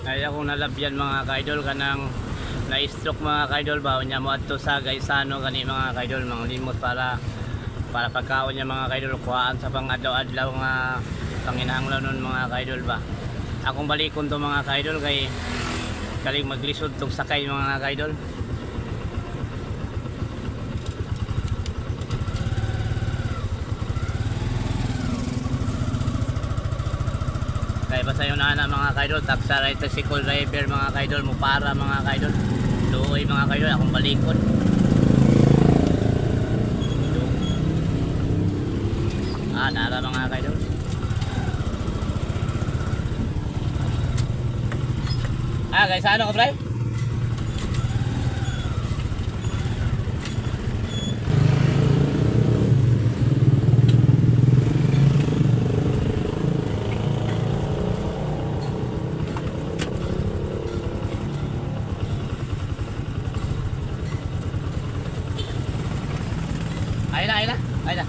Ay, akong nalabyan, mga kaidol, kanang na-stroke, mga kaidol ba, unya mo adto sa Gaisano gani, mga kaidol, mga limot para para pagkaon niya, mga kaidol, kuhaan sa pang adlaw-adlaw nga panginahanglan nun, mga kaidol ba. Akong balikon to, mga kaidol, kay kaling maglisod tong sakay, mga kaidol. Kaya basta yung nana, mga kaidol, taksa right tricycle driver, mga kaidol, mo para, mga kaidol. Luoy, mga kaidol, akong balikon. Ah, nara, mga kaidol. Ah, guys, ano ka, pre? Ayun na, ayun na, ayun na.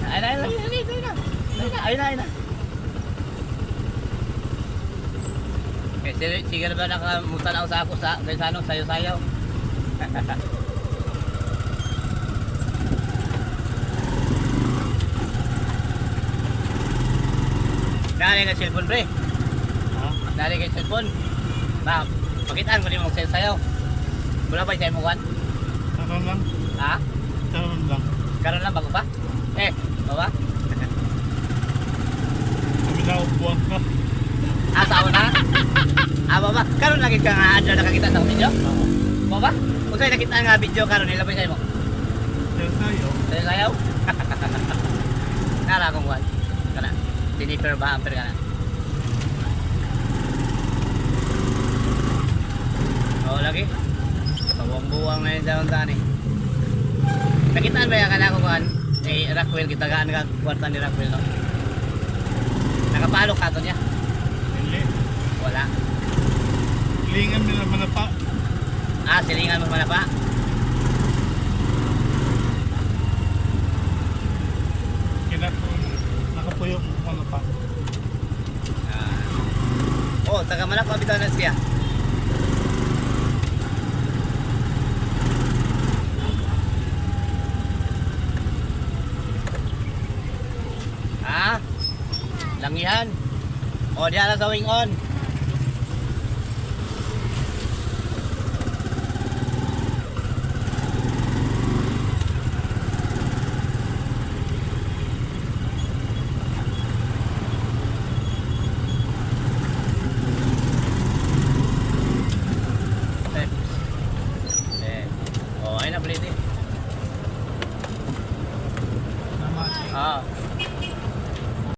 Ayun na, ayun na, ayun na, ayun na. Ayun na, ayun na, ayun na. Okay, sige, sige na ba nakamutan ako sa ako sa kay Sano, sayo-sayaw. Nari ka cellphone, pre. Ha? Nari ka cellphone. Ba, pakitaan ko ni mong sayo-sayaw. Wala ba siya mo kwan? Karon lang. Ha? Karon lang. Karon lang bago pa? Eh, ba? Kami na buwang ka. Ah, sa una? Ah, ba? Karon lagi ka nga adlaw nakakita sa akong video? Ba ba? Unsay nakita nga video karon nila ba mo? Sayo sayo. Sayo sayaw? Nara akong kuwan. Kana. Tiniper ba amper kana? Oo lagi. Buwang-buwang na yun sa tani. Nakitaan ba yan kana ko kuwan? Ni Rockwell, gitagaan ka kwarta ni Rockwell, no? Nakapalo ka to niya? Hindi. Wala. Lingan nila manapa. Ah, silingan mo mana pa. Kinakon. Nakapuyok manapa. Ah. Oh, taga Manapa bitaw na siya. Ah? Langihan. Oh, diyan na sa wing on. Eh. Eh. Oh, ay na blade eh. Tama. Ah.